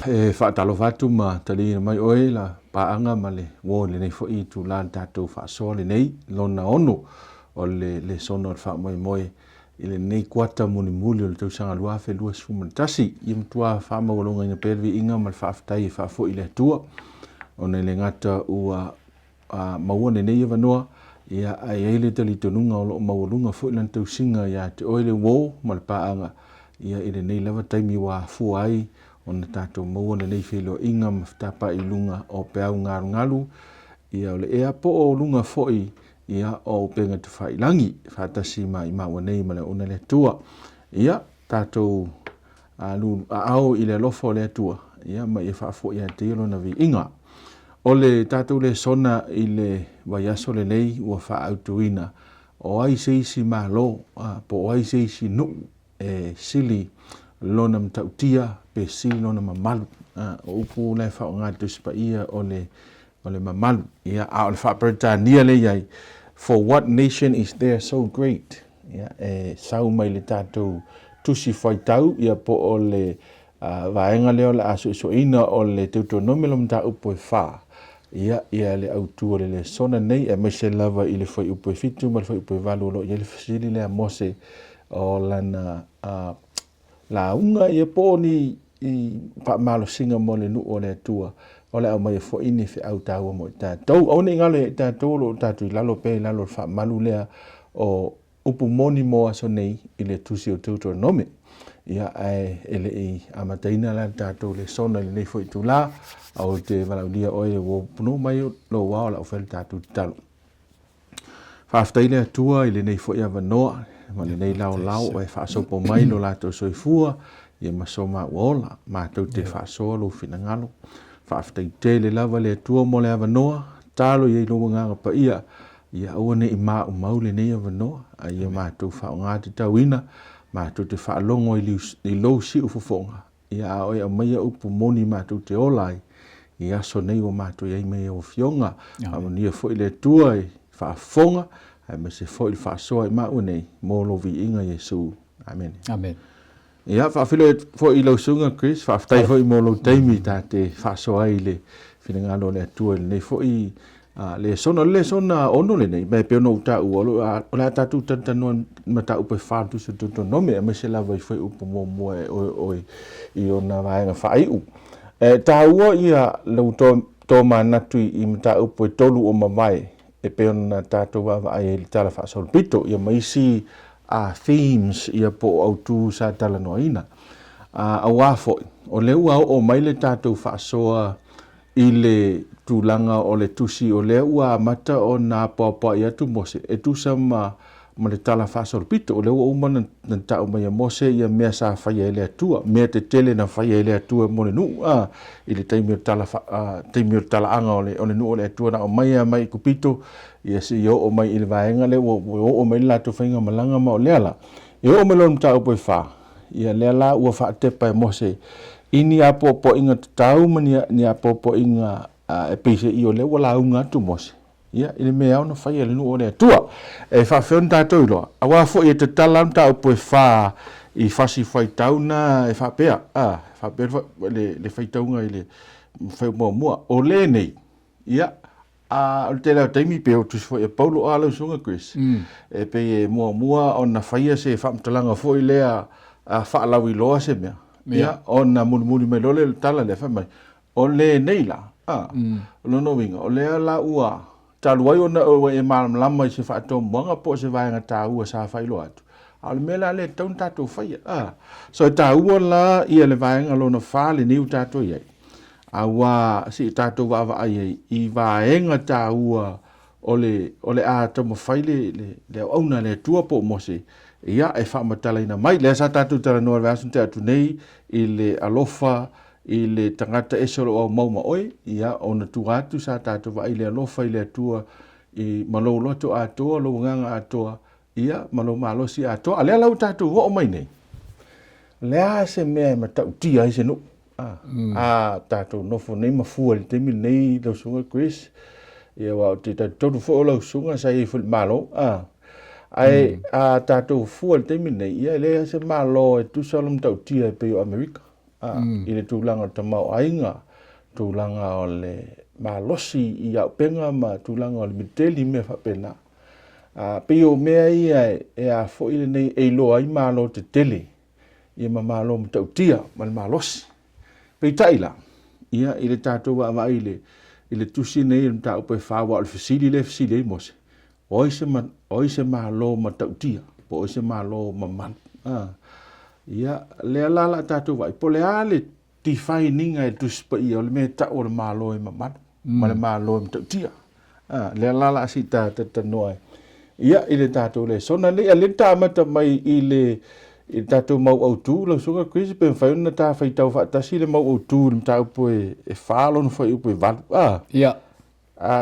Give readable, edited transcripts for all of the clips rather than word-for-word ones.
e faatalofa atu ma taliina mai oe la paaga ma le uo i lenei foi itula le tatou faasoa lenei lona ono o le lesona o le faamoemoe i lenei kuata mulimuli o le tausaga 2021. Ia matua faamaualugaina pea le viiga ma le faafetai e faafoi i le Atua ona e le gata ua maua lenei avanoa, ia, ae i ai le talitonuga o lo o maualuga foi lana tausiga ia te oe le uo ma le paaga, ia, i lenei lava taimi ua afua ai ona tatou maua lenei feiloaiga ma fetapaai i luga o peau galugalu, ia, o le ea po o luga foi, ia, o upega tafailagi, faatasi ma i maua nei ma le auauna a le Atua. Ia, tatou alu aao i le alofa o le Atua, ia, ma ia faafoi ia te ia lona viiga. O le tatou lesona i le vaiaso lenei ua faaautuina, o ai se isi Malo, po o ai se isi nuu e sili lona matautia pe sili lona mamalu. O upu la e faaaoga e le Tusi Paia o le o le mamalu. Ia, a o le Faa-Peretania lea e i ai, For what nation is there so great? Ia, e sau mai le tatou tusi faitau, ia po o le vaega lea o le a suesueina o le Deuteronomi lo mataupu e 4, ia, ia le autu o le lesona nei, aemaise lava i le fuaiupu e 7 ma le fuaiupu e 8 o lo o i ai le fesili lea a Mose o lana lauga ia po o ni i faamalosiga mo le nuu o le Atua, o le aumaia foi ni feau taua mo i tatou. Aua ne i galo ia i tatou o lo o tatou i lalo pea i lalo o le faamalu lea o upu moni mo aso nei i le tusi o Deuteronome. Ia, ae e le i amataina la le tatou lesona i lenei foi itula, a ou te valaaulia oe ua punou mai lou ao o le a ou fai le tatou tatalo. Faafetai le Atua i lenei foi avanoa ma lenei laolao e faasopo mai lo latou soifua ia ma so maua ola. Matou te faasoa lou finagalo. Faafetai tele lava le Atua mo le avanoa. Talo i ai lou agaga paia ia aua ne i maumau lenei avanoa, a ia matou faaaoga tatauina, matou te faalogo i lou siufofoga Ia a oe aumaia upu moni matou te ola ai i aso nei ua matou i ai mai au afioga. Faamanuia foi le Atua i faafofoga aemaise foi le faasoa i maua nei mo lou viiga Iesu. Amene. Amen. Ia faafeiloai atu foi i lau susuga Chris, faafetai foi mo lou taimi ta te faasoa ai i le finagalo o le Atua i lenei foi lesona. O le lesona ono lenei, ma e pei ona ou taua, o le a tatou talatalanoa i mataupu e fa o le Tusi o Deuteronome, aemaise lava i fuaiupu muamua e oeoe i ona vaega faaiu. E taua ia lou tomanatu i mataupu e tolu o mavae e pei ona tatou vaavaai ai i le Tala Faasolopito, ia ma isi themes ia po o autu sa talanoaina. Aua foi, o lea ua oo mai le tatou faasoa i le tulaga o le tusi o lea ua amata ona apoapoai atu Mose e tusa ma ma le tala faasolopito. O lea ua uma ona tau mai e Mose ia mea sa faia e le Atua, mea tetele na faia e le Atua mo le nuu, a, i le taimi o le tala, a, taimi o le talaaga o le, o le nuu o le Atua na aumai lava mai Ikupito, ia seia oo mai i le vaega lea ua, ua oo mai le latou faigamalaga ma o lea la, e oo mai loa i le mataupu e fa, Ia lea la ua faatepa e Mose i ni apoapoaiga tatau ma ni apoapoaiga e peiseai o lea ua lauga atu Mose, ia, i le mea e ao ona faia e le nuu o le Atua. E faafefea ona tatou iloa? Aua foi e tatala lava mataupu e fa i fasi faitau na e faapea, a, e faapea le faitauga i le muamua, o lenei, ia, A o le tele lava o taimi pei o tusi foi a Paulo a lau susuga Chris, e pei e muamua ona faia se faamatalaga foi lea faalauiloa se mea, ia ona mulimuli mai loa lea o le tala lea fai mai, o lenei la, a, o lona uiga, o lea la ua talu ai ona ua e malamalama i se faatomuaga po o se vaega taua sa faailoa atu, a o le mea la lea e tatau ona tatou faia, a. So e taua la ia le vaega lona fa lenei ua tatou i ai, Aua se i tatou vaavaai ai i vaega taua o le, o le a taumafai le, le, le auauna a le Atua po o Mose, ia, e faamatalaina mai. Lea sa tatou talanoa i le vaiaso na tea atu nei i le alofa i le tagata ese o lo o aumau ma oe, ia, ona tua atu sa tatou vaai i le alofa i le Atua i, ma lou loto atoa, lou agaga atoa, ia, ma lou malosi atoa. A lea la ua tatou oo mai nei, o le a se mea e matautia ai se nuu? A, mm. a tatou nofo nei ma fua i le taimi lenei lau susuga Chris, ia aua ou te talitonu foi o lau susuga sa i ai foi i le Malo, a. Ae mm. a tatou fua i le taimi lenei, ia e leai se Malo e tusa lona matautia e pei o Amerika. i le tulaga o le tamaoaiga, tulaga o le malosi i auupega ma tulaga o le militeli ma mea faapena. Pei o mea ia e a foi lenei e iloa ai malo tetele ia ma malo matautia ma le malosi. Peitai la, ia i le tatou vaavaai i le i le tusi lenei i le mataupu e 4, aua o le fesili lea e fesili ai Mose, o ai se, o ai se malo matautia, po o ai se malo mamalu? Ia, lea la la tatou vaai, po o le a le define ina e le Tusi Paia o le mea e tau o le malo e mamalu ma le malo e matautia. Lea la la si ta talanoa ai. Ia, i le tatou lesona nei, a lea ta amata mai i le i le tatou mau autu, lau susuga Chris, pe mafai ona ta faitau faatasi le mau autu i le mataupu e 4 lona fuaiupu e 8. Ia.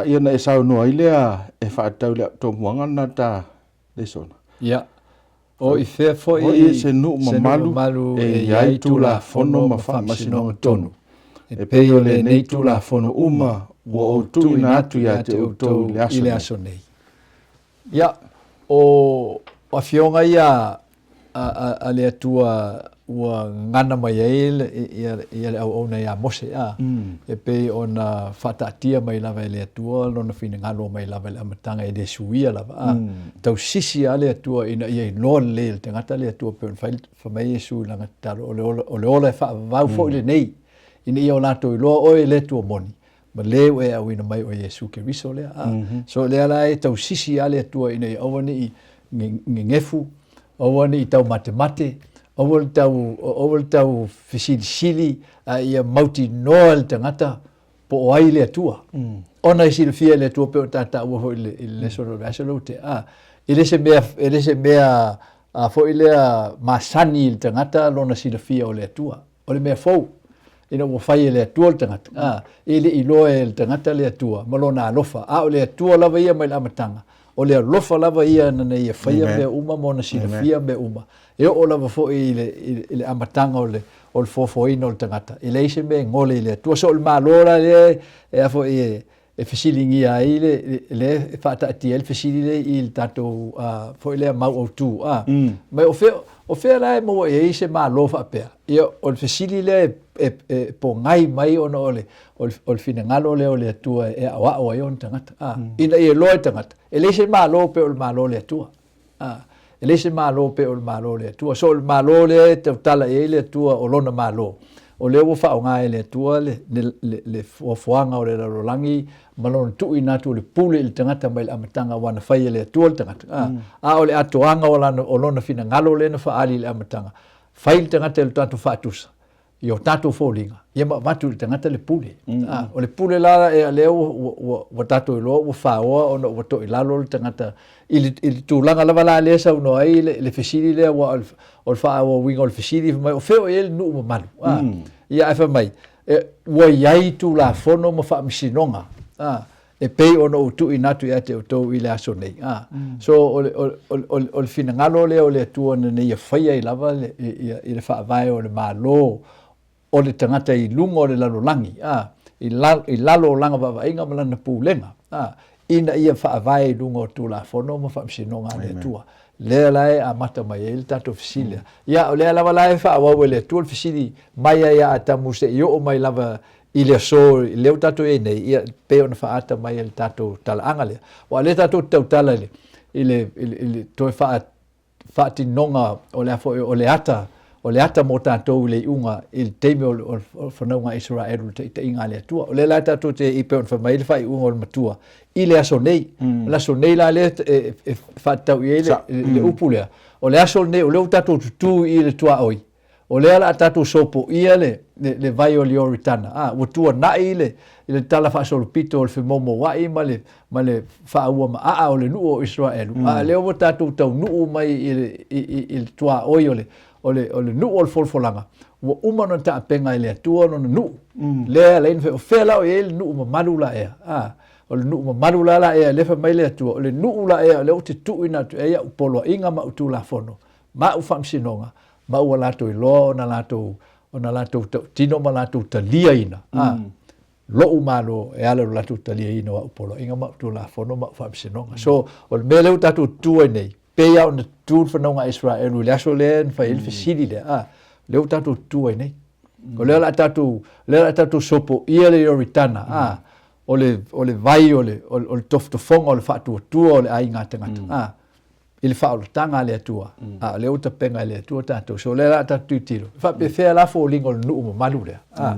Ia na e saunoa ai lea e faatatau i le tomuaga lena ta lesona. Ia. O i fea foi Foi se nuu mamalu e i ai Tulafono ma faamasinoga tonu, e pei o lenei Tulafono uma ua ou tuuina atu ia te outou i le aso nei. Ia, o afioga ia a le Atua ua gagana mai ai le auauna ia Mose, a, e pei ona faataatia mai lava e le Atua lona finagalo mai lava i le amataga e le suia lava, a, tausisi lava le Atua ina ia iloa lelei e le tagata le Atua pei ona fai, fai mai Iesu i lana tatalo, o le ola e faavavau foi lenei, ina ia o latou iloa oe e le Atua moni, ma le ua e auina mai o Iesu Keriso lea. A. So lea la e tausisi lava le Atua ina ia aua ne i gegefu, aua ne i taumatemate, aua le tau, aua le tau fesilisili, a ia mautinoa le tagata po o ai le Atua. Ona e silafia e le Atua pei ona ta taua foi i le, i le lesson o le vaiaso lea ua tea, a, e le se mea, e le se mea a foi lea masani i le tagata lona silafia o le Atua. O le mea fou, ina ua fai e le Atua le tagata, a, e le i iloa e le tagata le Atua ma lona alofa, a o le Atua lava ia mai le amataga, o le alofa lava ia na Ia faia mea uma ma ona silafia mea uma, e oo lava foi i le, i le amataga o le, o le foafoaina o le tagata, e leai se mea e gole i le Atua. So o le Malo la lea e a foi e, e fesiligia ai le, lea e faataatia ai le fesili lea i le tatou foi lea mau autu a. Mai o fea, o fea la e maua i ai se Malo faapea? Ia, o le fesili lea e, e, e pogai mai ona o le, o le, o le finagalo lea o le Atua e aoao ai ona tagata a, ina ia iloa e tagata, e leai se Malo pei o le Malo o le Atua. A, e leai se Malo pei o le Malo o le Atua. So o le Malo lea e tautala i ai le Atua o lona Malo, o lea ua faaaoga e le Atua le, le, le, le foafoaga o le lalolagi ma lona tuuina atu o le pule i le tagata mai le amataga aua na fai e le Atua le tagata. A, a o le atoaga o lana, o lona finagalo lea na faaali i le amataga, fai le tagata i lo tatou faatusa, i o tatou foliga, ia ma avatu i le tagata le pule. A, o le pule la ea lea ua, ua, ua, ua tatou iloa ua faoa ona ua toilalo le tagata i le, i le tulaga lava la lea e saunoa ai le, le fesili lea aua o le, o le faaauauina o le fesili fai mai o fea o i ai le nuu mamalu. A, ia ae fai mai, e, ua i ai Tulafono ma faamasinoga, a, e pei ona ou tuuina atu ia te outou i le aso nei. A, so o le, o, o, o, o le finagalo lea o le Atua na ia faia ai lava le, ia, i le faavae o le Malo o le tagata i luga o le lalolagi, a, i, la, i lalo o lana vaavaaiga ma lana pulega, a, ina ia faavae i luga o Tulafono ma faamasinoga a le Atua. Lea la e amata mai ai le tatou fesili lea. Ia, o lea lava la e faaauau e le Atua le fesili mai ai ia Atamu seia oo mai lava I le aso lea ua tatou i ai nei, ia, pei ona faaata mai e le tatou talaaga lea. Aua o lea tatou te tautala i le, i le, i le, i le toe faa, faatinoga o le a foi, o le ata, o le ata mo tatou i le iuga i le taimi o, o, o fanauga a Isaraelu i le taitaiga a le Atua. O lea la tatou te i pei ona fai mai le faaiuga o le matua i le aso nei. O le aso nei la lea e, e, e faatatau i ai le, le upu lea. O le aso lenei o lea ua tatou tutū i le tuaoi O lea o le a tatou sopoia le, le, le vai o le Ioritana, a, ua tuanai le, le tala faasolopito o le femoumoua ma le, ma le faauamaaa o le nuu o Iseraelu, a lea ua tatou taunuu mai i le, i, i, i le tuaoi o le, o le, o le nuu o le folafolaga, ua uma ona tapena e le Atua lona nuu. Lea e ala ai ona fai, o fea la o i ai le nuu mamalu la ea? A, o le nuu mamalu la la ea, lea fai mai le Atua, o le nuu la ea o lea ou te tuuina atu ai au poloaiga ma au tulafono, ma au faamasinoga, ma ua latou iloa ona latou, ona latou tautino ma latou taliaina, a, loʻu Malo e ala i lo latou taliaina o au poloaiga ma au tulafono ma au faamasinoga. So, o le mea lea ua tatou tutū ai nei, pei lava ona tutū le fanauga a Isaraelu i le aso lea na fai ai le fesili lea, a, lea ua tatou tutū ai nei. O lea o le a tatou, lea o le a tatou sopoia le Ioritana, a, o le, o le vai o le, o le tofotofoga o le faatuatua o le aiga tagata, a, i le faaolataga a le Atua, a o lea ua tapena e le Atua tatou. So o lea o le a tatou tilotilo, e faapefea la foliga o le nuu mamalu lea, a,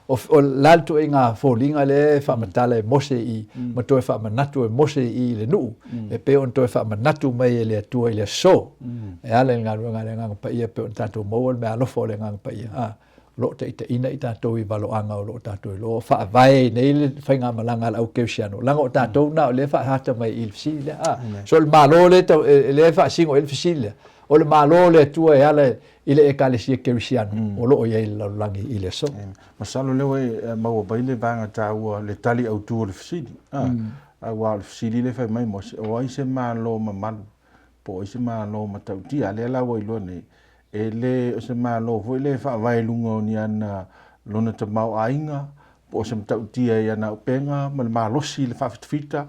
o, o le a le ituaiga foliga lea e faamatala e Mose i, ma toe faamanatu e Mose i le nuu, e pei ona toe faamanatu mai e le Atua i le aso, e ala i le galuega a le Agaga Paia e pei ona tatou maua le meaalofa o le Agaga Paia, a, o lo o taitaiina i tatou i valoaga o lo o tatou iloa o faavae ai nei le faigamalaga a le au kerisiano, leaga o tatou na o lea e faahata mai i le fesili lea. A, so o le Malo lea e, lea e faasino ai le fesili lea, o le Malo o le Atua e ala i le Ekalesia Kerisiano o lo o i ai i le lalolagi i le aso. Masalo lea ua e maua mai le vaega taua, le tali autu o le fesili. A, aua o le fesili lea e fai mai Mose, o ai se Malo mamalu po o ai se Malo matautia? A lea la ua iloa nei, E le o se Malo foi lea e faavae i luga o ni ana lona tamaoaiga po o se matautia i ana auupega ma le malosi i le faafitafita,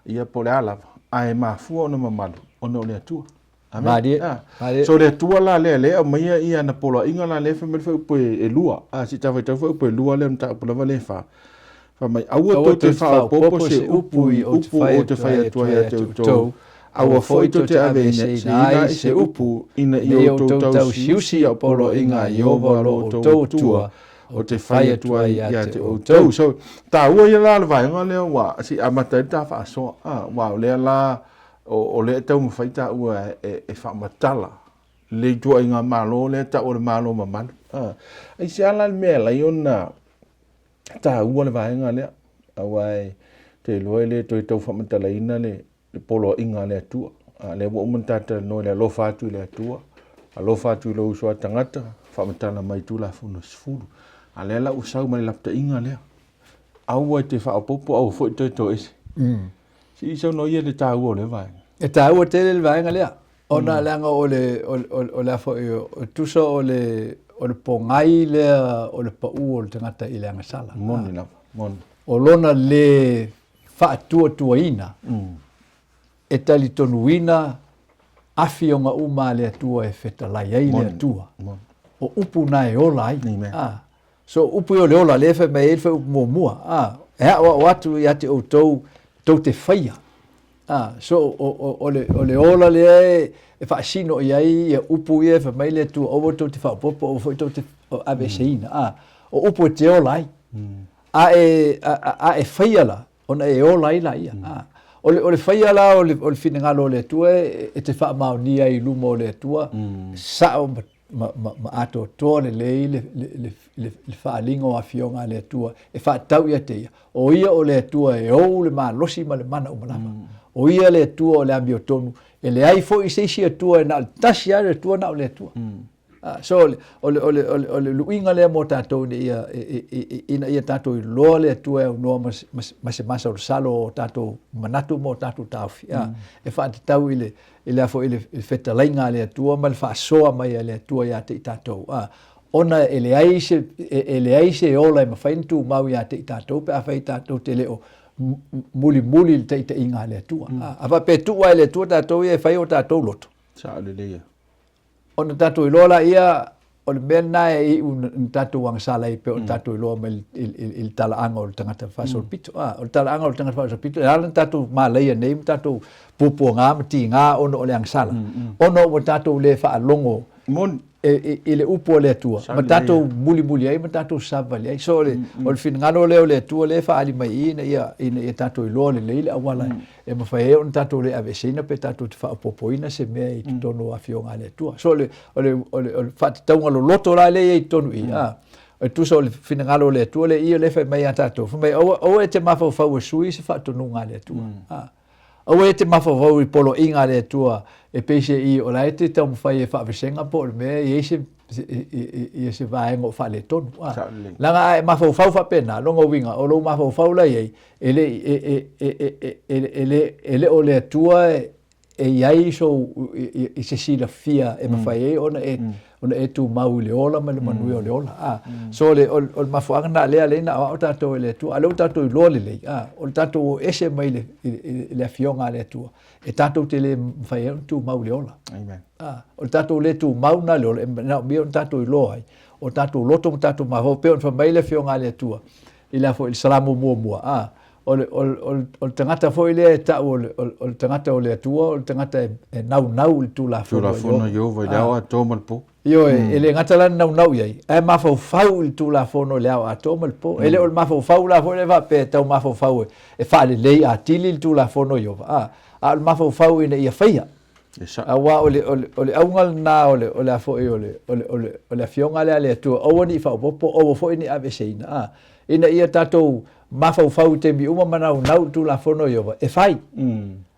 ia po o le a lava, ae mafua ona mamalu ona o le Atua. Amene. Malie, malie. So le Atua la lea lea e aumaia ia ana poloaiga la lea e fai mai le fuaiupu e 2. A, se i ta faitau fuaiupu e 2 lea o le mataupu lava lea e 4. Fai mai, Aua tou te faaopoopo se upu i upu ou te fai atu ai ia te outou, aua foi tou te aveeseina ai se upu, ina ia outou tausiusi i au poloaiga a Ieova lo outou Atua, ou te fai atu ai ia te outou. So, taua ia la le vaega lea ua se i amata ai le ta faasoa, aua o lea la, o lea e taumafai taua e faamatala le ituaiga Malo lea e tau o le Malo mamalu. Aisea la le mea e ala ai ona taua le vaega lea, aua e te iloa e le toe tau faamatalaina le poloaiga a le Atua. A lea ua uma ona talanoa i le alofa atu i le Atua, alofa atu i lou uso a tagata, faamatala mai Tulafono 10. A lea la ua sau ma le lapataiga lea. Aua e te faaopoopo, aua foi toe toese. Se i saunoa ia i le taua o lea vaega. E taua tele le vaega lea. Ona leaga o le, o, o, o le a foi, o tusa o le, o le pogai lea o le pau o le tagata i le agasala. Moni lava, moni. O lona le faatuatuaina, e talitonuina afioga uma a le Atua e fetalai ai le Atua. Moni. O upu na e ola ai. Amen. Ah. So upu ia o le ola, lea e fai mai ai le fuaiupu muamua, ah, e aoao atu ia te outou tou te faia. A, so o, o, o, le, o le ola lea e, e faasino i ai ia upu ia e fai mai le Atua, aua tou te faaopoopo, aua foi tou te aveeseina. A, o upu e te ola ai. A e, a, a, a e faia la, ona e ola ai laia. A, o le, o le faia la o le, o le finagalo o le Atua e, e te faamaonia ai i luma o le Atua, sao ma ma, ma, ma atoatoa lelei le, le, le, le, le faaaliga o afioga a le Atua e faatatau ia te ia. O ia o le Atua e ou le malosi ma le mana uma lava. O ia le Atua o le amiotonu, e leai foi se isi Atua e na o le tasi lava le Atua na o le Atua. Ah, so o le, o le, o le, o le, o le luiga lea mo tatou ina ia, ina ia tatou iloa le Atua e aunoa ma, ma, ma se masalosalo o tatou manatu ma o tatou taofi. Ah, e faatatau i le, i le a foi le fetalaiga a le Atua ma le faasoa mai a le Atua ia te i tatou, a, ona e leai se, e leai se ola e mafai ona tumau ia te i tatou pe afai tatou te le o mulimuli i le taitaiga a le Atua. A, a faapea e tuu lava e le Atua tatou ia e fai o tatou loto. Sao lelei. Ona tatou iloa laia o le mea lena e iu na tatou agasala ai pei ona tatou iloa mai i le talaaga o le tagata faasolopito. A, o le talaaga o le tagata faasolopito, e ala ona tatou malaia nei ma tatou puapuaga ma tiga ona o le agasala, ona ua tatou le faalogo Moni. i le upu a le Atua ma tatou mulimuli ai ma tatou savavali ai. So o le, o le finagalo lea o le Atua lea e faaali mai i i ina ia, ina ia tatou iloa lelei le auala e mafai ai ona tatou le aveeseina pe tatou te faaopoopoina se mea i totonu o Afioga a le Atua. So o le, o le, o le, o le faatatauga loloto la lea e i ai i totonu i i, a, e tusa o le finagalo o le Atua lea i i o lea e fai mai ia tatou, fai mai, aua, aua e te mafaufau e sui se faatonuga a le Atua. A, aua e te mafaufau i poloaiga a le Atua e pei se i o la e te taumafai e faavesega po o le mea e i ai se, ia se vaega o faaletonu. A, leaga a e mafaufau faapena, lona uiga o lou mafaufau la i ai, E le, e, e, e, e, e, e, le, e le o le Atua e i ai sou, i, i se silafia e mafai ai ona e, ona e tumau i le ola ma le manuia o le ola. A, so o le, o le mafuaaga lena lea lea na aoao tatou e le Atua, a o lea ua tatou iloa lelei, a, o le tatou o ese mai le, i, i le Afioga a le Atua, e tatou te le mafai ai ona tumau i le ola. Amen. A, o le tatou le tumau lena i le ola, e manaomia ona tatou iloa ai. o tatou loto ma tatou mafaufau, pei ona fai mai le Afioga a le Atua i le a foi i le Salamo muamua, a, o le, o le, o le, o le tagata foi lea e tau o le, o le, o le tagata o le Atua, o le tagata e, e naunau i le Tulafono a Tulafono a Ieova i le ao atoa ma le po. Ioe, e le gata la na naunau i ai, ae mafaufau i le Tulafono i le ao atoa ma le po. E le o le mafaufau la foi lea faapea e tau mafaufau e faalelei atili le Tulafono a Ieova, a, a o le mafaufau ina ia faia. E sa'o. Aua o le, o le, o le auga lena o le, o le a foi o le, o le, o le, o le Afioga lea a le Atua, aua ne i faaopoopo, aua foi ne i aveeseina, a, ina ia tatou mafaufau i taimi uma ma naunau i le Tulafono a Ieova e fai.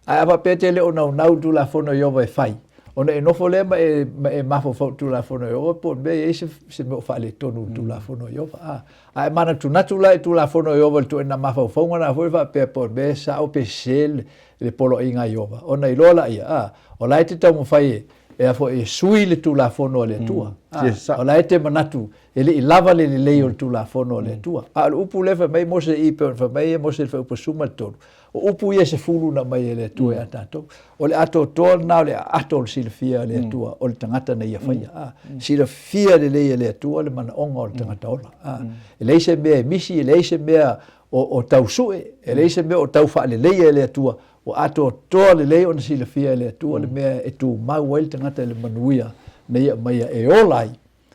Ae a faapea e te le o naunau i le Tulafono a Ieova e fai, ona e nofo lea ma e, ma e mafaufau i le Tulafono a Ieova po o le mea e i ai se, se mea o faaletonu i le Tulafono a Ieova. A, a e manatunatu la i le Tulafono a Ieova i le ituaiga mafaufauga lena foi faapea po o le mea e sao pe sese le, le poloaiga a Ieova, ona iloa laia, a, o la e te taumafai e, e a foi, e sui le Tulafono a le Atua. A, o la e te manatu e le i lava le lelei o le Tulafono a le Atua. A o le upu lea e fai mai Mose i pei ona fai mai e Mose i le Fuaiupu 13, O upu ia e sefulu na aumai e le Atua ia tatou. O le atoatoa lena o le aato o le silafia a le Atua o le tagata na ia faia. A, silafia lelei e le Atua le manaoga o le tagata ola. A, e leai se mea e misi, e leai se mea o, o tau sue, e leai se mea o tau faaleleia e le Atua. Ua atoatoa lelei ona silafia e le Atua le mea e tumau ai le tagata i le manuia na ia aumaia e ola ai.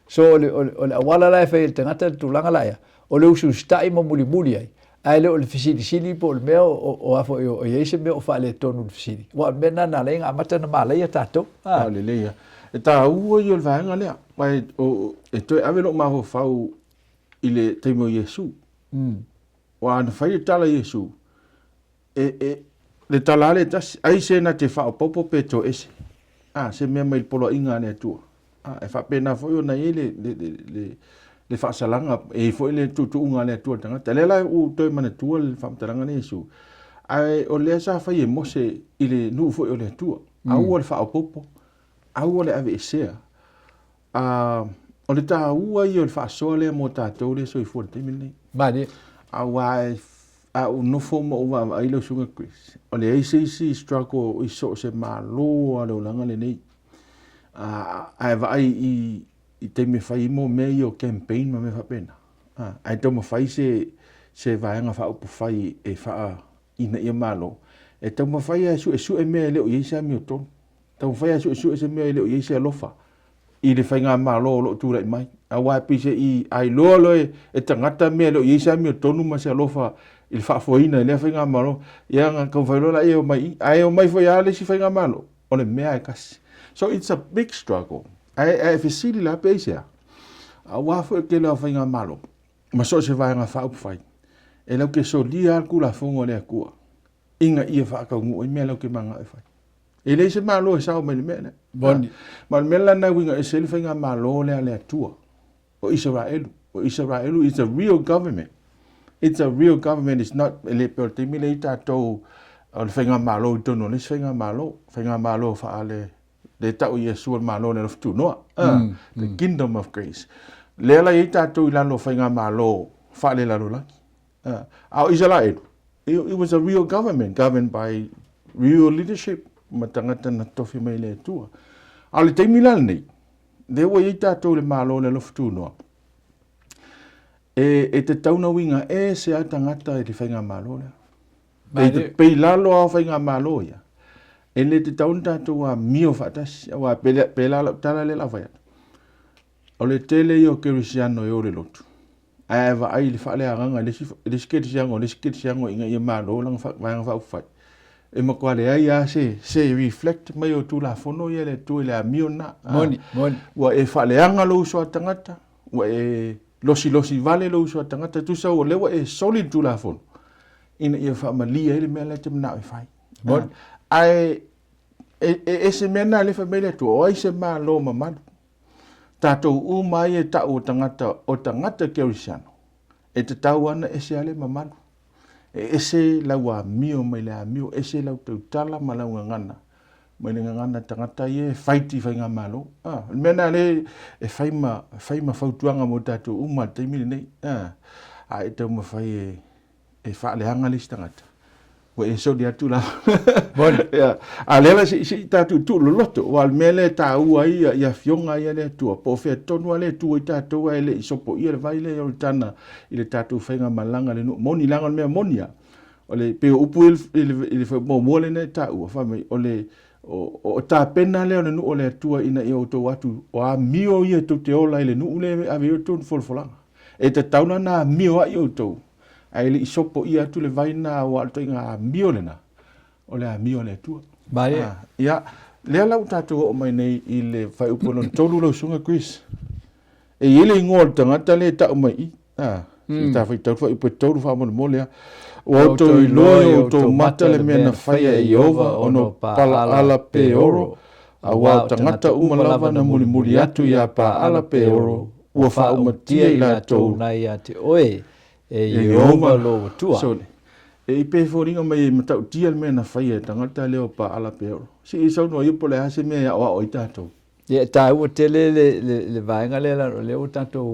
So o le, o le, o le auala la e fai e le tagata le tulaga la ea, o le usiusitai ma mulimuli ai, ae le o le fesilisili po o le mea o, o, o a foi o, o i ai se mea o faaletonu i le fesili. Aua o le mea lena na ala ai ona amata ona malaia tatou. Ah. Lelei lava. E taua ia o le vaega lea, aua e, o, e toe ave lou mafaufau i le taimi o Iesu. Aua ana fai le tala a Iesu, E, e, le tala a le tasi, ai se na te faaopoopo pe toese, a, se mea mai le poloaiga a le Atua. A, e faapena foi ona i ai le, le, le, le, le faasalaga, e i ai foi le tuutuuga a le Atua i le tagata. Lea la ua ou toe manatua le faamatalaga lea Iesu, ae o lea sa fai e Mose i le nuu foi o le Atua. Aua le faaopoopo, aua le aveesea. A, o le taua ia o le faasoa lea mo tatou lea e soifua i le taimi lenei. Malie. Aua a ou nofo ma ou vaavaai lau Susuga Chris, o leai se isi struggle i so o se Malo lava o le olaga lenei. A, a e vaai i, i taimi e fai ai mo mea ia o campaign ma mea faapena, a, ae taumafai se, se vaega faaupufai e faa, ina ia Malo, e taumafai lava e suesue mea e le o i ai se amiotonu. Taumafai lava e suesue se mea e le o i ai se alofa i le faigamalo o lo o tulai mai. Aua e pei se i a iloa loa e tagata mea e le o i ai se amiotonu ma se alofa i le faafoeina e lea faigamalo, ia ona taumafai loa lea e omai i i. Ae omai foi lava le isi faigamalo, o le mea lava e tasi. So it's a big struggle. Ae ae fesili la pe aisea? Aua foi o le tele o faigamalo ma so o se vaega faaupufai, e latou te solia lava le Tulafono a le Atua ina ia faataunuu ai mea latou te mananao e fai. E leai se Malo e sao mai i le mea lea. Moni. Ma o le mea la lena e uiga ese ai le faigamalo lea a le Atua o Isaraelu. O Isaraelu is a real government. It's a real government, it's not, e le pei o le taimi lea i tatou o le faigamalo i totonu o le isi faigamalo, faigamalo faale le tau Iesu o le Malo o le Alofa Tunoa, the kingdom of grace. Lea la i ai tatou i lalo o faigamalo faalelalolagi. A o Isaraelu, it was a real government, governed by real leadership ma tagata na tofi mai e le Atua. A o le taimi la lenei, lea ua i ai tatou i le Malo o le Alofa Tunoa, e, e tatau ona uiga ese lava tagata i le faigamalo lea. Pei, pei lalo lava o faigamalo ia, e le tatau ona tatou amio faatasi, aua pēlā lau tala lea o le a fai atu. O le tele ia o kerisiano e o i le lotu, ae a e vaai i le faaleagaga i le isi, le isi kerisiano, le isi kerisiano ina ia malo lana vaega faaupufai, e matua leai lava se, se reflect mai o Tulafono ia a le Atua i le amio lena. Moni, moni. Ua e faaleaga lou uso a tagata, ua e losilosi vale lou uso a tagata, tusa o lea ua e soli le Tulafono ina ia faamalie ai le mea la e te manao e fai. Moni. Ae e, e ese mea na lea fai mai le Atua, o ai se Malo mamalu? Tatou uma ai e tau o tagata, o tagata kerisiano, e tatau ana ese a le mamalu. E ese lau amio mai le amio, ese lau tautala ma lau gagana mai le gagana tagata ia e faiti faigamalo. Ah, o le mea lena lea e fai ma, fai ma fautuaga mo tatou uma i le taimi lenei. Ah, a e taumafai e, e faaleaga le isi tagata. Ua e soli atu la. Moni. Ia, a o lea la se i, se i tatou tuuloloto, aua o le mea lea e taua ai ia, ia afioga ia a le Atua, po o fea tonu lava lea e tu ai tatou ae le i sopoia le vai lea Ioritana i le tatou faigamalaga i le nuu moni, leaga o le mea moni lava, o le, pei o upu ia i le, i le muamua lea na e taua, fai mai, o le, o, o tapena lea o le nuu o le Atua ina ia outou atu, o amio ia tou te ola ai i le nuu lea e ave ai outou folafolaga. E tatau la ona amio ai outou ae le i sopoia atu le vai lena aua o le ituaiga amio lena, o le amio a le Atua. Malie. Ah, ia, lea la ua tatou oo mai nei i le fuaiupu lona tolu lau Susuga Chris. E i ai le igoa o le tagata lea e tau mai i, ah, mm. ta faitau le fuaiupu e tolu faamolemole lava. Ua outou iloa i outou mata le mea na faia e Ieova ona o Palaala Peoro, aua o tagata uma lava na mulimuli atu iā Paala Peoro, ua faaumatia i latou na ia te oe, e Ieova lou Atua. Sole. E i pe foliga mai e matautia le mea na faia e tagata lea o Paala Peoro. Se i saunoa ia po o le a se mea e aoao ai tatou. Ia, e taua tele le, le, le vaega lea leaga o lea ua tatou,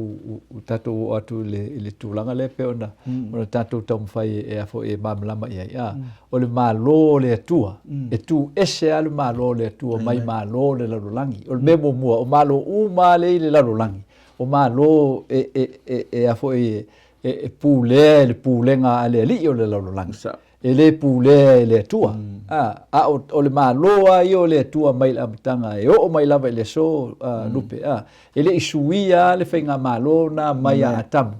ua tatou oo atu i le, i le tulaga lea pei ona, mm. ona tatou taumafai e, a foi, e malamalama i ai. A, mm. O le Malo o le Atua, mm. e tu ese lava le Malo o le Atua mai Malo o le lalolagi. O le mea muamua, o Malo uma lava lea i le lalolagi, o Malo e, e, e, e, a foi, e, e pulea e le pulega a le alii o le lalolagi. E le pulea e le Atua. Mm. A, a o, o le Malo lava ia o le Atua mai le amataga e oo mai lava i le aso a, mm. Lupe. A, e le i suia lava le faigamalo na mai a Atamu.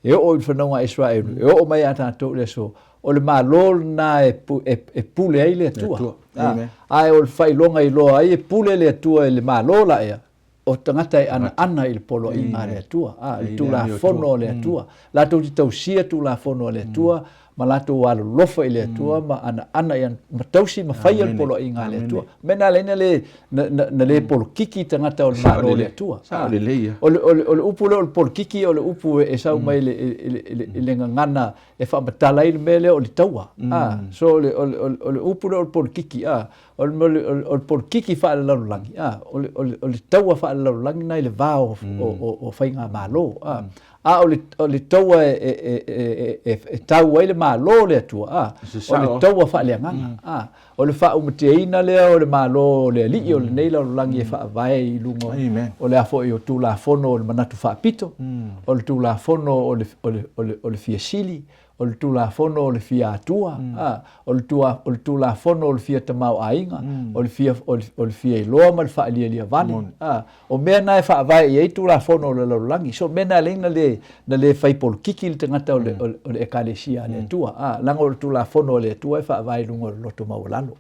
E oo i le fanauga a Iseraelu, e oo mai ia tatou i le aso, o le Malo lena e, e, e pule ai le Atua. Atua. A, ae o le faailoga i iloa ai e pule le Atua i le Malo la ea, o tagata e anaana i le poloaiga a le Atua, a, i le Tulafono a le Atua. Latou te tausia Tulafono a le Atua, ma latou alolofa i le Atua ma anaana i ma tausi ma faia le poloaiga a le Atua. Mea na ala ai na le, na, na, na le polokiki tagata o le Malo o le Atua. Sao lelei ia. O le, o le, o le upu lea o le polokiki o le upu e, e sau mai le, i le, i le, i le gagana e faamatala ai le mea lea o le taua. A, so o le, o le, o le, o le upu lea o le polokiki, a, o le, o le, o le polokiki faalelalolagi, a, o le, o le, o le taua faalelalolagi na i le va o, o, o, o faigamalo, a. A o le, o le taua e, e, e, e, e tau ai le Malo o le Atua, a, o le taua faaleagaga, a, o le faaumatiaina lea o le Malo o le Alii o lenei lalolagi e faavae i luga o le a foi o Tulafono o le manatu faapito, o le Tulafono o le, o le, o le, o le fia sili, o le Tulafono o le fia Atua, a, o le, tua, o le Tulafono o le fia tamaoaiga, o le fia, o le, o le fia iloa ma le faalialia vale, a, o mea na e faavae i ai Tulafono o le lalolagi. So, mea na e ala ai na le, na le fai polokiki le tagata o le, o le, o le Ekalesia a le Atua, a, leaga o le Tulafono a le Atua e faavae i luga o le loto maualalo,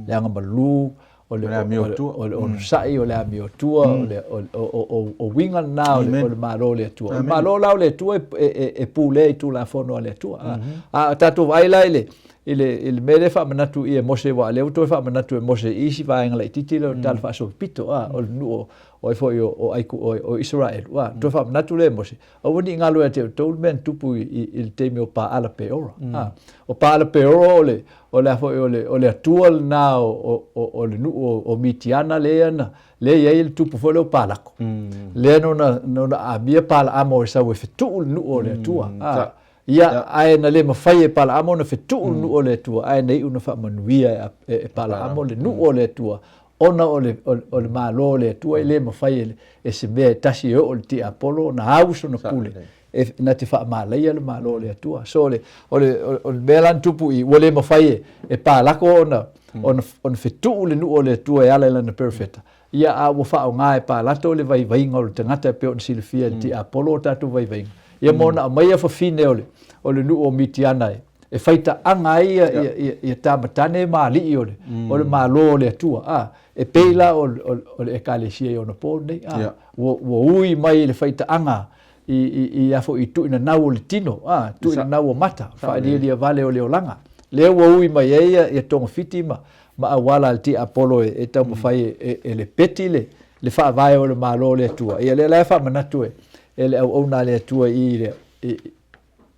le agamalu, o le, o le onosai, o le amiotua, o le, o, o, o, o uiga lena o le, o le Malo o le Atua. O le Malo la o le Atua e, e, e pulea i Tulafono a le Atua. A, a tatou vaai la i le, i le, i le mea lea e faamanatu i e Mose, aua o lea ua toe faamanatu e Mose i isi vaega laitiiti lea o le Tala Faasolopito, a, o le nuu o, o ai foi o, o, Aiku, o, o Isaraelu, a, toe faamanatu lea e Mose, Aua ne i galo ia te outou le mea na tupu i, i, i le taimi o Paala Peora. Mm. Ah, o Paala Peora o le, o le, foi, o le, o le atua lena o, o, o, o le nuu o, o Mitiana lea na, lea i ai le tupu foi lea o Palako. Mm. Lea nona, nona amia Palaamo e sau e fetuu le nuu o le Atua. Mm. Ah, ia, yeah. ae na le mafai e Palaamo na fetuu le mm. nuu o le Atua, ae na iu na faamanuia e, e, e Palaamo le nuu o le Atua ona o le, o, o le Malo o le Atua e le mafai e, e se mea e tasi e oo i le tiapolo ona au sona pule e, na te faamalaia le Malo o le Atua. So o le, o le, o le mea la na tupu i, ua le mafai e, e Palako ona, mm. ona, ona fetuu le nuu o le Atua e ala i lana perofeta. Ia a ua faaaoga e Palato le vaivaiga o le tagata e pei ona silafia e le mm. tiapolo o tatou vaivaiga. Ia mm. ma ona aumaia fafine o le, o le nuu o Mitiana e, e faitaaga ai ia, ia, ia, ia tamatane ma alii o le, mm. o le Malo o le Atua. A, e pei la o, o, o le Ekalesia i ona pō nei. A, yeah. ua, ua ui mai i le faitaaga i, i, i a foi i tuuinanau o le tino, a, tuuinanau o mata, faalialia vale o le olaga. Lea ua ui mai ai ia, ia togafiti ma, ma auala a le tiapolo e, e taumafai mm. e, e, e lepeti le, le faavae o le Malo o le Atua. Ia lea la e faamanatu e, e le auauna a le Atua i, i, i,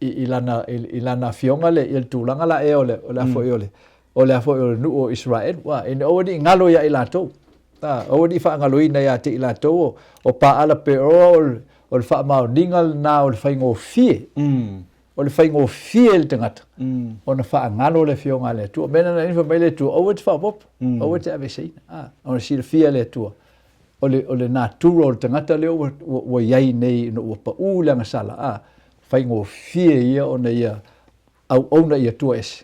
i, i lana, i, i lana afioga le, ia le tulaga la ea o le, o le a foi o le, o le a foi o le nuu o Israelu. A, ina aua ne i galo ia i latou. A, aua ne i faagaloina ia te i latou o, o Paala Peoa o le, o le faamaoniga lena o le faigofie. Mm. o le faigofie i le tagata ona faagalo le Afioga a le Atua. O le mea lena na fai mai le Atua, aua e te faaopoopo, aua e te aveeseina. A, ona silafia e le Atua, o le, o le natura o le tagata lea ua, ua, ua i ai nei ina ua pau le agasala, a, faigofie ia ona ia auauna i Atua ese.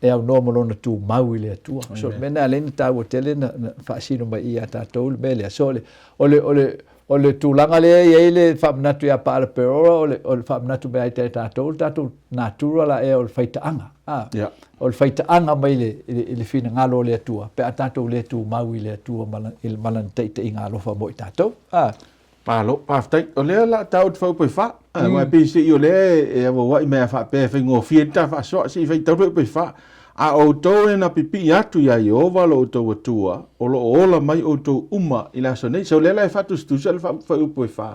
e aunoa ma lona tumau i le Atua. So, o le mea lena e ala ai ona taua tele na, na faasino mai i ia tatou le mea lea. So, o le, o le, o le, o le tulaga lea e i ai le faamanatu ia Paala Peora, o le, o le faamanatu mai ai ia tatou, le tatou natura la ea o le faitaaga. A, yeah. O le faitaaga mai le, i le, i le finagalo o le Atua, pe a tatou le tumau i le Atua ma, i, ma lana taitaiga alofa mo i tatou. A. Malo, faafetai. O lea o le a tau te whaupai wha. Aua e pei se i o lea e auauai mai a faapea e faigofie le ta faasoa, se i faitau le upu e fa. A outou e na pipii atu iā Ieova lo outou Atua, o lo o ola mai outou uma i le aso nei. So o lea la e faatusatusa le fuaiupu e fa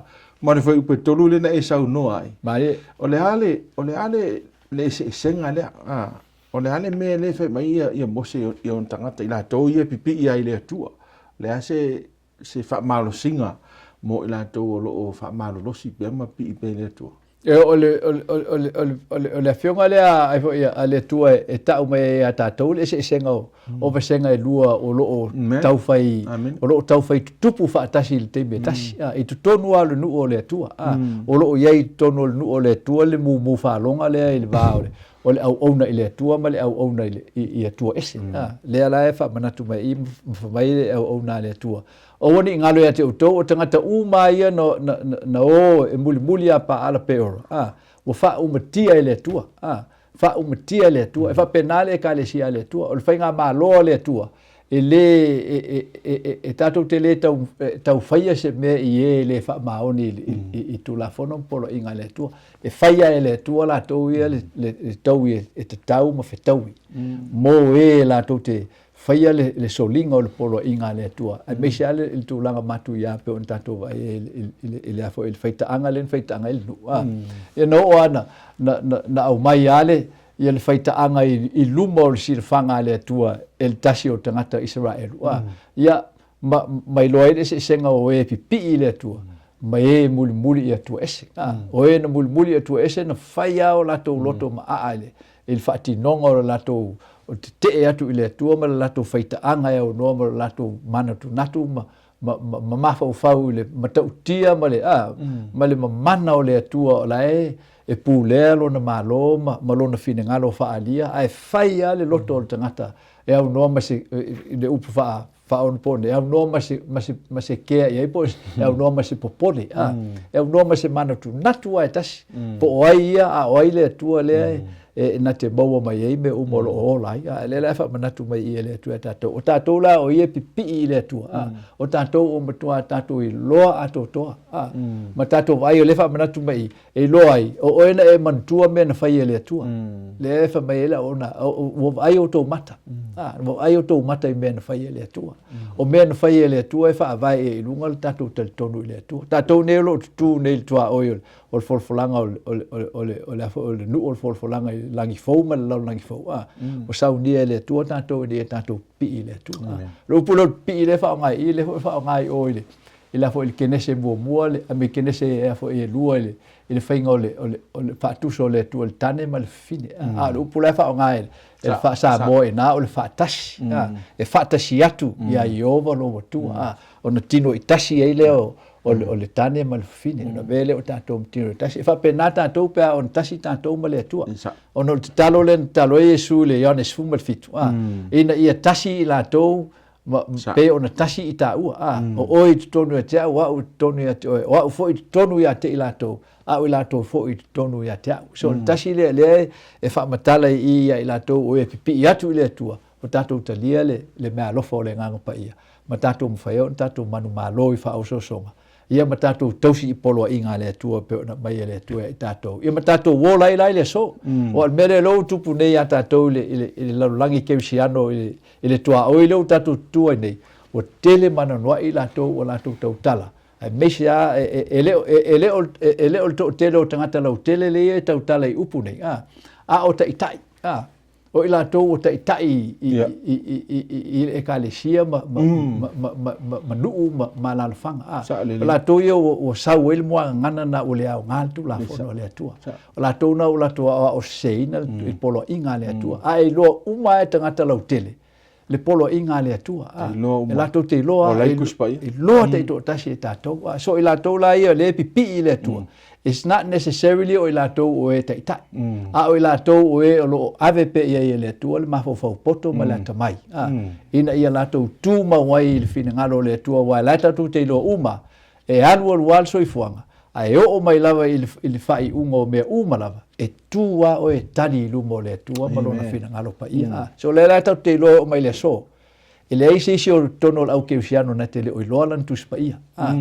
ma le fuaiupu e tolu lea na e saunoa ai. Malie. O le a le, o le a le, le eseesega lea? A, o le a le mea lea e fai mai ia, ia Mose i ona tagata, i latou ia e pipii ai i le Atua? O le a se, se faamalosiga mo i latou o lo o faamalolosi pea ma pipii pea i le Atua. E, o le, o le, o le, o le, o le, o le afioga lea ai foi a le Atua e tau mai ai ia tatou le eseesega o, mm. o vasega e lua o lo o taufai o lo o taufai tutupu faatasi i le taimi e tasi. Mm. I totonu lava o le nuu o le Atua. Mm. O lo o i ai i totonu o le nuu o le Atua le mumu faaloga lea i le va o le o le auauna i le Atua ma le auauna i, le, i, i Atua ese. Mm. Ah, lea la e faamanatu mai i ma fai mai le auauna a le Atua. Aua ne i galo ia te outou, o tagata uma ia na, na, na, na o e mulimuli ia Paala Peora. Ah, ua faaumatia e le Atua. Ah, faaumatia e le Atua. E faapena le ekalesia a le Atua. O le faigamalo a le Atua, e lē e, e, e, e, e tatou te lē tau, e, tau faia se mea i ē e lē faamaoni i, i, i, i Tulafono ma poloaiga a le Atua. E faia e le Atua latou ia le, le, le taui e, e tatau ma fetaui mo ē latou te faia le, le soliga o le poloaiga a le Atua, aemaise lava le, le tulaga matuia pei ona tatou vaai ai i, i, i, le, i le a foi, i le faitaaga lea na faitaaga ai le nuu. A. Ia na oo lava na, na, na, na aumai lava le, ia le faitaaga i, i luma o le silafaga a le Atua e le tasi o tagata Isaraelu. A, ia, ma, ma iloa ai le eseesega o e pipii i le Atua, ma e mulimuli i Atua ese. A, o e na mulimuli i Atua ese na fai lava o latou loto maaa i le, i le faatinoga o le latou o le tetee atu i le Atua ma le latou faitaaga e aunoa ma le latou manatunatu ma, ma, ma, ma mafaufau i le matautia ma le, a, ma le mamana o le Atua o la e e pulea lona malo ma, ma lona finagalo faaalia, ae fai lava le loto o le tagata e aunoa ma se, i le upu faa, faaonaponei, e aunoa ma se, ma se, ma se kea i ai po o e aunoa ma se popole, a, e aunoa ma se manatunatu lava e tasi, po o ai ia a o ai le Atua lea e, e na te maua mai ai mea uma o lo o ola ai. A, lea la e faamanatu mai i e le Atua ia tatou. O tatou la o ia e pipii i le Atua, a, o tatou ua matua tatou iloa atoatoa, a, ma tatou vaai o lea e faamanatu mai i, E iloa ai, o oe na e manatua mea na fai e le Atua. Lea e fai mai ai le auauna, ua vaai outou mata. Ua vaai outou mata i mea na fai e le Atua. O mea na fai e le Atua e faavae i ai i luga le tatou talitonu i le Atua. Tatou nei o lo o tutū nei i le tuaoi o le folafolaga o le, o le, o le, o le, o le nuu o le folafolaga i le lagi fou ma le lalolagi fou. Ua saunia e le Atua tatou ina ia tatou pipii i le Atua. O le upu lea o le pipii lea e faaaoga i i, lea foi e faaaoga i o i le, i le a foi i le Kenese muamua le, a me Kenese e a foi e lua i le, i le faiga o le, o le, o le faatusa o le Atua i le tane ma le fafine. Mm. A o le upu la e faaaoga e, e le faa-Samoa i ina o le faatasi. Mm. A, e faatasi atu mm. iā Ieova lou Atua. Mm. A, ona tino i tasi ai lea o, o, le, o le tane ma le fafine. Mm. Ona avea lea o tatou ma tino i tasi. E faapena tatou pe a ona tasi tatou ma le Atua. Ona o le tatalo lea na tatalo ai Iesu i le Ioane 17. A, mm. ina ia tasi i latou ma pei ona tasi i tāua, ā, o oe i totonu ia te au, au i totonu ia te oe, o au foi i totonu ia te i latou, a o i latou foi i totonu ia te au. So, o le tasi lea, lea e faamatala i i ia i latou o e pipii atu i le Atua, ua tatou talia le, le meaalofa o le Agaga Paia, ma tatou mafai ai ona tatou manumalo i faaosoosoga, ia ma tatou tausi i poloaiga a le Atua pei ona aumai e le Atua ia i tatou, ia ma tatou ola ai la i le aso. Aua o le mea lea o lea ua tupu nei ia tatou i le, i le, i le lalolagi kerisiano i le, i le tuaoi lea ua tatou tutu ai nei, ua tele ma anoanoai i latou ua latou tautala, aemaise lava e, e, e, le, e, e, le o, e, e le o le toatele o tagata lautele lea e tautala i upu nei, a, a o taitai, a. O i latou ua taitai i, i, i, i, i le ekalesia ma, ma, ma, ma, ma, ma, ma nuu ma, ma alaalafaga. A, o latou ia ua, ua sau ai le muagagana na ua le aoga le Tulafono a le Atua. O latou na ua latou aoao seseina i le poloaiga a le Atua. A e iloa uma lava e tagata lautele le poloaiga a le Atua. A, e latou te iloa, iloa taitoatasi e tatou. A, so i latou la ia lea e pipii i le Atua, it's not necessarily o i latou o e taitai, a o i latou o e o lo o ave pea i ai e le Atua le mafaufau poto ma le atamai, a, ina ia latou tumau ai i le finagalo o le Atua, aua o la e tatou te iloa uma, E alualu lava le soifuaga, a e oo mai lava i le, i le faaiuga o mea uma lava, e tu lava oe e tali i luma o le Atua ma Lona finagalo paia. A, so o lea la tatou te iloa e oo mai i le aso, e leai se isi o totonu o le au kerisiano na te le o iloa Lana Tusi Paia. A,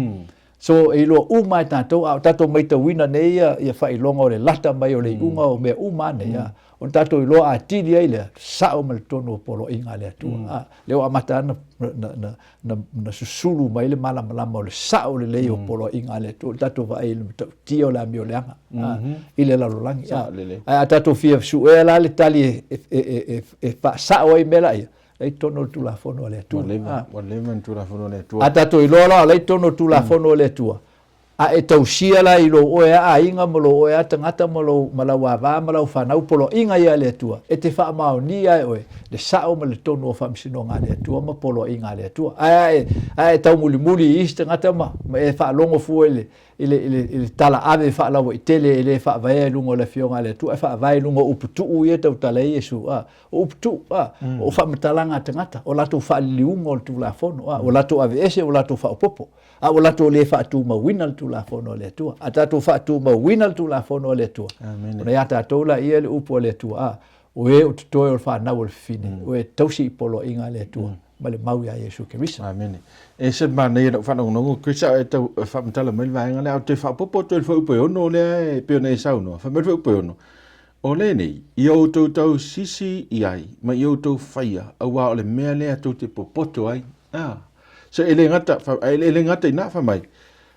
so e iloa uma lava e tatou, a o tatou maitauina nei ia, ia faailoga o le lata mai o le iuga o mea uma lava nei, a, ona tatou iloa atili ai lea, sao ma le tonu o poloaiga a le Atua. A, lea ua amata lava na, na, na, na, na susulu mai le malamalama o le sao lelei o poloaiga a le Atua, o le tatou vaai i le matautia o le amio leaga a, i le lalolagi. A, ae a tatou fia suea la le tali e, e, e, e, e faasao ai mea laia, la i totonu o le Tulafono a le Atua. Ua leva, ua leva le Tulafono a le Atua. A tatou iloa la o la i totonu o le Tulafono a le Atua, A e tausia la i lou oe a aiga ma lou oe a tagata ma lou ma lau ava ma lau fanau poloaiga ia a le Atua, e te faamaonia e oe le sao ma le tonu o faamasinoga a le Atua ma poloaiga a le Atua. Ae a e a e taumulimuli i isi tagata ma ma e faalogo fua i le i le i le i le tala ave faalauaitele e le faavaea i luga o le Afioga a le Atua, ae faavae i luga o upu tuu ia e tautala ai Iesu, a o upu tuu, a o faamatalaga a tagata, o latou faaliliuga o le Tulafono, a ua latou aveese ua latou faaopoopo. A ua latou le faatumauina le Tulafono a le Atua. A tatou faatumauina le Tulafono a le Atua, ona ia tatou laia le upu a le Atua, a, o e o totoe o le fanau o le fafine, o e tausi i poloaiga a le Atua, ma le mau ia Iesu Keriso. Amene. E ese le manaia i lau faalogologo, Chris, a e tau faamatala mai le vaega lea, ae ou te faaopoopo atu ai le fuaiupu e 6 lea e pei ona e saunoa. Fai mai le fuaiupu e 6, O lenei, ia outou tausisi i ai, ma ia outou faia, auā o le mea lea tou te popoto ai. A. So e le gata, e le gata i na, fai mai,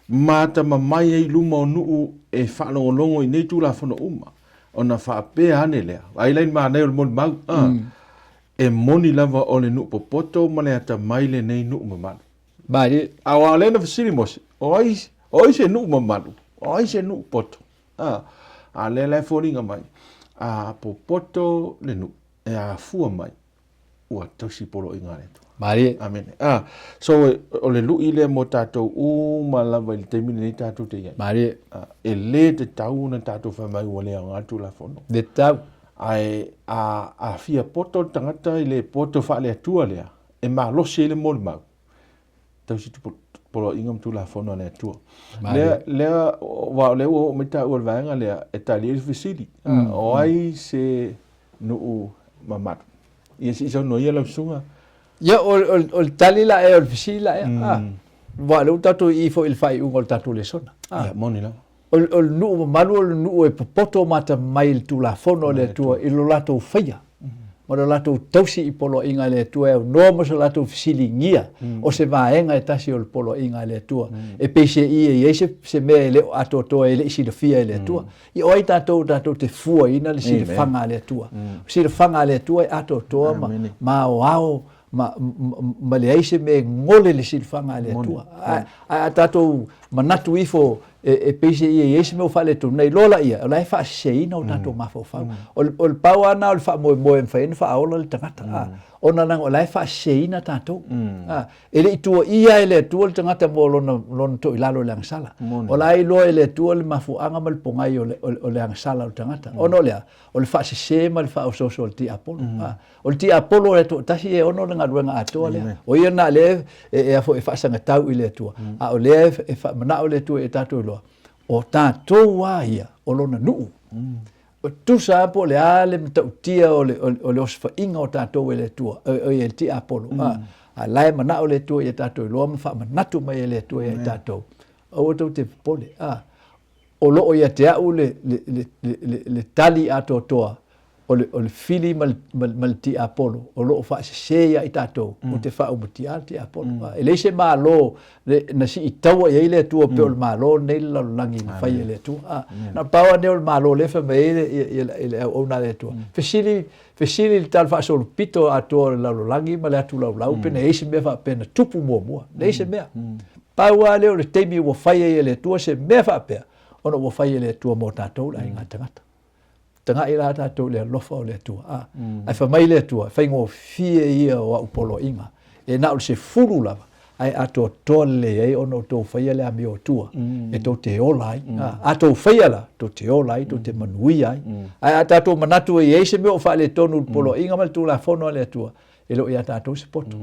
matamamai ai i luma o nuu e faalogologo i nei Tulafono uma, ona faapea ane lea, vaai la i le manaia o le molimau, a, e moni lava o le nuu popoto ma le atamai lenei nuu mamalu. Malie. Aua o lea na fesili Mose, o ai, o ai se nuu mamalu, o ai se nuu poto? A, a lea la e foliga mai, a popoto le nuu, e afua mai, ua tausi poloaiga a le Atua. Malie. Amene. A, so o le lui lea mo tatou uma lava i le taimi lenei tatou te i ai. Malie. A, e le tatau ona tatou fai mai ua le aoga le Tulafono. Le tatau. Ae a, a fia poto le tagata i le poto faale-Atua lea, e malosi ai le molimau, tausi poloaiga ma Tulafono a le Atua. Lea, lea, aua o lea ua oo mai taua i le vaega lea e tali ai le fesili, o ai se nuu mamalu? Ia se i saunoa ia lau susuga. Ia, o, o, o le tali la ea o le fesili la ea. Ah. Aua o lea ua tatou i i foi i le faaiuga o le tatou lesona. Ah. Ia, moni lava. O, o le nuu mamalu o le nuu e popoto mata mai i le Tulafono a le Atua i lo latou faia ma lo latou tausi i poloaiga a le Atua e aunoa ma so latou fesiligia o se vaega e tasi o le poloaiga a le Atua e peiseai e i ai se, se mea e le o atoatoa e le i silafia e le Atua. Ia o ai tatou tatou te fuaina le silafaga a le Atua. O silafaga a le Atua e atoatoa ma, ma aoao ma, ma leai se mea e gole le silafaga a le Atua. Ae a tatou manatu ifo e, e pei se ia i ai se mea ua faaletonu, na iloa laia, o la e faaseseina o tatou mafaufau. O le, o le pau lava lena o le faamoemoe e mafai ai ona faaola le tagata, a, ona leaga o la e faaseseina tatou. A, e le i tuuaia e le Atua le tagata mo lona, lona toilalo i le agasala. O la e iloa e le Atua le mafuaaga ma le pogai o le, o le agasala o le tagata. Ona o le a? O le faasese ma le faaosooso o le tiapolo. A, O le tiapolo e toatasi e ono le galuega atoa lea. O ia lena lea e, e, e faasagatau i le Atua. A o lea e faamanao le Atua i tatou iloa, o tatou lava ia o lona nuu. O tusa lava po o le a le matautia o le, o le osofaiga o tatou e le Atua, o ia le tiapolo. A, a la e manao le Atua ia tatou iloa ma faamanatu mai e le Atua ia i tatou. Aua tou te popole. A, o lo o ia te au le, le, le, le, le, le tali atoatoa. O le, o le fili ma le, ma, ma le tiapolo o lo o faasese ia i tatou, ou te faaumatia le tiapolo. E leai se Malo le, na siitaua i ai le Atua pei o le Malo lenei le lalolagi na fai e le Atua. A, na o le pau lava lenei o le Malo lea e fai mai ai le, ia, ia, le auauna a le Atua. Fesili, fesili i le talafaasolopito atoa o le lalolagi ma le atu laulau pe na i ai se mea faapea na tupu muamua. Leai se mea. Pau lava lea o le taimi ua fai ai e le Atua se mea faapea, ona ua fai e le Atua mo tatou le aiga tagata. Tagai la tatou i le alofa o le Atua. A, ae fai mai le Atua, e faigofie ia o au poloaiga, e na o le 10 lava, ae atoatoa lelei ai ona outou faia le amio Atua, e tou te ola ai. A, a tou faia la, tou te ola ai, tou te manuia ai. Ae a tatou manatu e i ai se mea o faaletonu i le poloaiga ma le Tulafono a le Atua, e le o ia tatou se poto.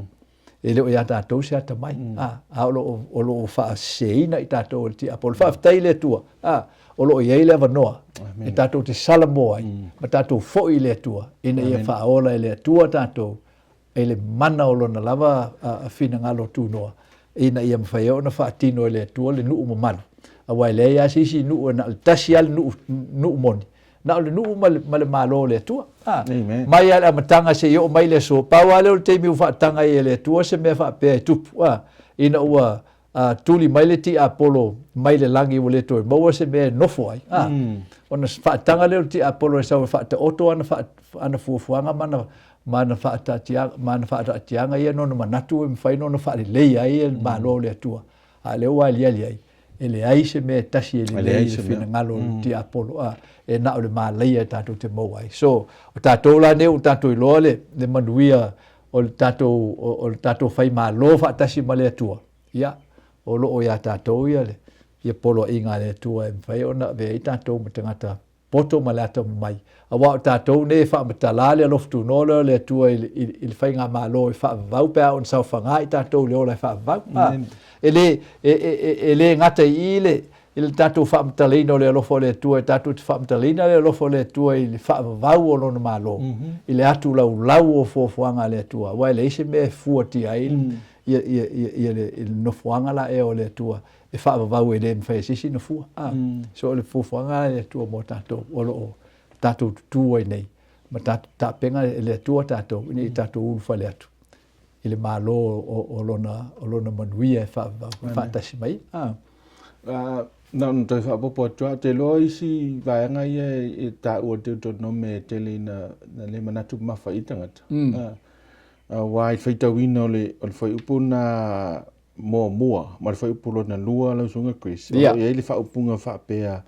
E le o ia tatou se atamai, a, a o lo o, o lo o faaseseina i tatou e le tiapolo. Faafetai i le Atua, a, o lo o i ai le avanoa e tatou te salamo ai ma tatou foi i le Atua ina ia faaola e le Atua tatou i le mana o Lona lava finagalo tunoa ina ia mafai ai ona faatino e le Atua le nuu mamalu. Aua e leai lava se isi nuu e na o le tasi lava le nuu, nuu moni, Na o le nuu ma le, ma le Malo o le Atua. A, Amen. mai lava i le amataga seia oo mai le aso, pau lava lea o le taimi ua faataga ai e le Atua se mea faapea e tupu. A, ina ua a, tuli mai le tiapolo mai le lagi ua le toe maua se mea e nofo ai. A, ona faataga lea o le tiapolo e sau e faataoto ana, faa, ana fuafuaga ma ana, ma ana faataatiaga, ma ana faataatiaga ia no ona manatu e mafai ona faaleleia ai le Malo o le Atua. A o lea ua aliali ai, e leai se mea e tasi e lelei i le finagalo o le tiapolo, a, e na o le malaia e tatou te maua ai. So, o tatou la nei ua tatou iloa le, le manuia o le tatou, o, o le tatou faimalo faatasi ma le Atua, ia, o lo o iā tatou ia le, ia poloaiga a le Atua e mafai ona avea ai tatou ma tagata poto ma le atamamai, aua o tatou nei e faamatala le alofa tunoa lea o le Atua i, i, i le faigamalo e faavavau pe a oo ina saofaga i tatou i le ola e faavavau. A, e le, e, e, e, e le gata i i le, i le tatou faamatalaina o le alofa o le Atua, e tatou te faamatalaina le alofa o le Atua i le faavavau o Lona Malo, i le atu laulau o fuafuaga a le Atua, aua e leai se mea e fuatia ai ia, ia, ia, ia le, le nofoaga la ea o le Atua e faavavau e le mafai e se isi ona fua. A, so o le fuafuaga a le Atua mo tatou, o lo o tatou tutū ai nei, ma tatou tapena e le Atua tatou, ina ia tatou ulufale atu i le Malo o, o, lona, o lona manuia e faavavau, e faatasi mai. A. Na ona toe faaopoopo atu lava, ou te iloa isi vaega ia e taua e Deuteronome e tele ina na le manatu mamafa i ai tagata. Aua i le faitauina o le, o le fuaiupu lena muamua ma le fuaiupu lona lua lau Susuga Chris, o lo o i ai le faaupuga faapea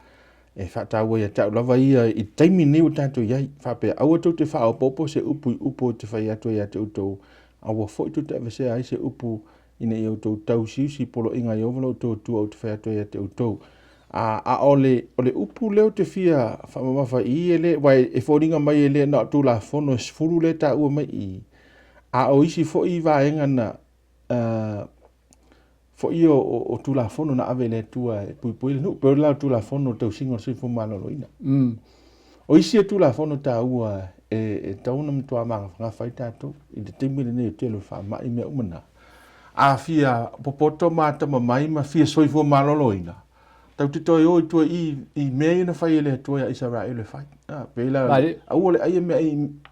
e faataua ia te au lava ia i le taimi lenei ua tatou i ai, faapea, aua tou te faaopoopo se upu i upu ou te fai atu ai ia te outou, aua foi tou te aveesea ai se upu ina ia outou tausiusi i poloaiga a Ieova lo outou Atua ou te fai atu ai ia te outou. A, a o le, o le upu lea ou te fia faamamafa i i, e le, aua e foliga mai e le na o Tulafono e 10 lea e taua mai i i, a o isi foi vaega na, foi ia o Tulafono na ave i le Atua e puipui le nuu, pei o le la o Tulafono o le tausiga o le soifua maloloina. O isi ia Tulafono taua e tatau ona matua magafagafa ai tatou i le taimi lenei o le tele o faamai mea uma na. A fia popoto ma atamamai ma fia soifua maloloina, Tatou te toe o i tua i i mea ia na fai e le Atua iā Isaraelu e fai. A, pei la, aua le ai mea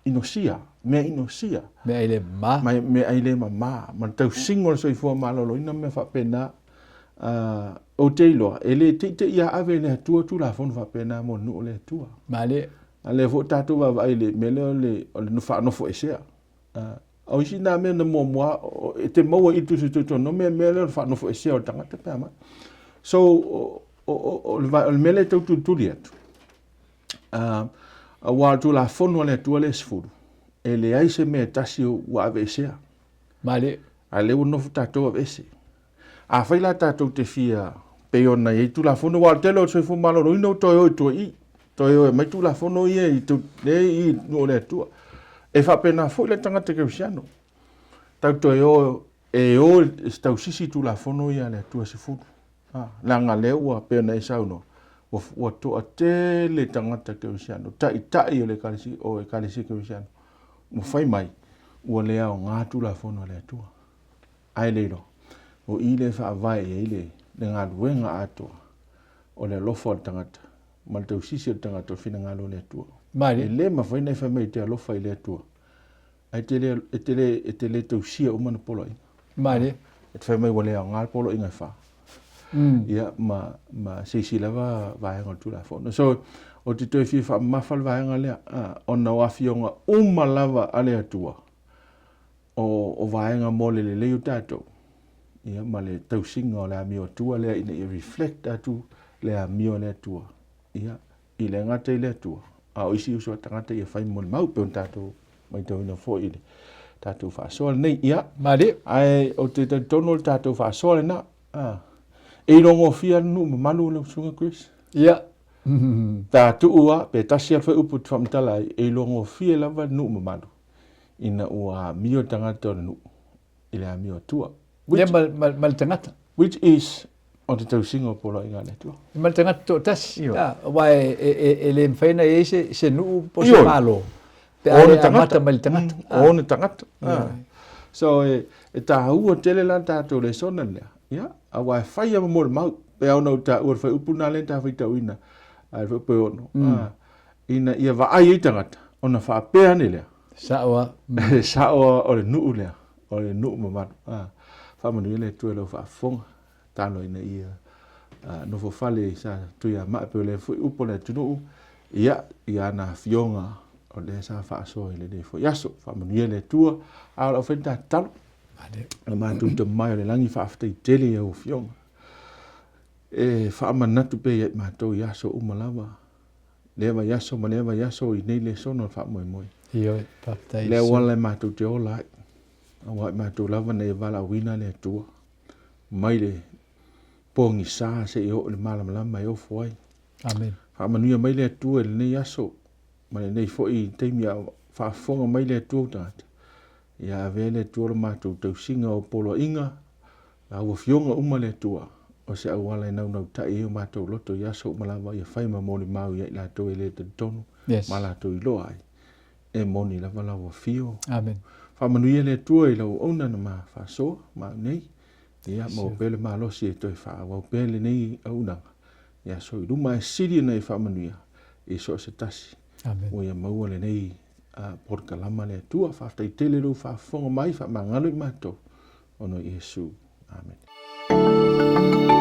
inosia, mea inosia. Mea ai le mamā. Ma, mea ai le mamā. Ma le tausiga o le soifua maloloina ma mea faapena. Uh, ou te iloa, e le teitei ia ave e le Atua Tulafono faapena mo le nuu o le Atua. Malie. A lea foi tatou vaavaai i le mea lea o le, o le faanofoesea. Uh, O isi na mea na muamua e te maua i le Tusi Teutonomi, mea lea o le faanofoesea o le tagata pe a mai. So, o le mea lea e tau tulituli atu, aua o le Tulafono a le Atua lea e 10, e leai se mea e tasi ua aveesea. Malie. A lea ua nofo tatou aveese. Afai la tatou te fia pei ona i ai Tulafono, aua o le tele o le soifua maloloina ua toe o i tua i i, toe o e aumai Tulafono ia i lea i nuu o le Atua. E faapena foi le tagata kerisiano, tau toe o e o e tausisi i Tulafono ia a le Atua e 10. Leaga lea ua pei ona e saunoa, ua toatele tagata kerisiano, taitai o le ekalesia, o ekalesia kerisiano, ua fai mai ua le aoga Tulafono a le Atua. Ae le iloa, o i lea e faavae i ai le galuega atoa o le alofa o le tagata ma le tausisi o le tagata o le finagalo o le Atua. E le mafai ona e fai mai e te alofa i le Atua, ae e te le, e te le, e te le tausia uma ana poloaiga. Malie. E te fai mai ua le aoga le poloaiga e fa. Ia, ma, ma se isi lava vaega o le Tulafono. So, ou te toe fia faamamafa le vaega lea, ona o afioga uma lava a le Atua, o, o vaega mo le lelei o tatou, ia, ma le tausiga o le amio Atua lea ina ia reflect atu le amio a le Atua, ia, i le gata i le Atua, a o isi uso a tagata ia fai molimau, pei ona tatou matauina foi i le tatou faasoa lenei. Ia, Malie. Ae ou te talitonu o le tatou faasoa lena. A, e iloagofia le nuu mamalu o lau Susuga Chris. Ia. Pe a tuu lava, pe tasi lava le fuaiupu ou te faamatala ai, e iloagofie lava le nuu mamalu ina ua amio le tagata o le nuu i le amio Atua. Which, Ia, ma, ma, ma le tagata. Which is o te tausiga o poloaiga a le Atua. Ma le tagata toatasi. Ioe. Aua e, e, e, e le mafai ona i ai se, se nuu po o se malo. Pe a le amata mai le tagata. O ona tagata. So e, e tāua tele la tātou lesona lea. Ia, aua e whai a mo le mau. Pe au nau tāua le whai upu nā le tā whaitauina. A le whai upu e ono. Ina ia vaai ai tagata, ona faapea ane lea. Sao a. Sao a o le nuu lea, o le nuu mamalu. Faamanuia le Atua i lau faafofoga, talo ina ia nofo fale i sa Tuiamaa pei o lea foi upu a le atunuu, ia, i ana afioga o lea sa faasoa i lenei foi aso. Faamanuia le Atua, a o lau fai ta tatalo. Le matou Tama o le lagi, faafetai tele i au afioga. E faamanatu pea ia i matou i aso uma lava, lea vaiaso ma lea vaiaso i nei lesona o le faamoemoe. Ioe, faafetai. Le auala e matou te ola ai, aua i matou lava na ia valaauina le Atua, mai le pogisa seia oo i le malamalama e ofo ai. Amen. Faamanuia mai le Atua i lenei aso, ma lenei foi taimi a faafofoga mai le Atua ou tagata. Ia avea le Atua lo matou tausiga o poloaiga, Lau Afioga uma le Atua, o se auala e naunautai ai o matou loto i aso uma lava ia fai ma molimau ia i latou e le talitonu yes. ma latou iloa ai. E moni lava lau afio. Amen. Faamanuia le Atua i lau auauna na ma faasoa ma au nei. Ia, maua pea le malosi e toe faaauau pea lenei auaunaga i aso i luma, ae sili ona e faamanuia i so o se tasi. Amen. Ua ia maua lenei polokalama le Atua. Faafetai tele lou faafofoga mai, faamagalo i matou. Ona o Iesu. Amene.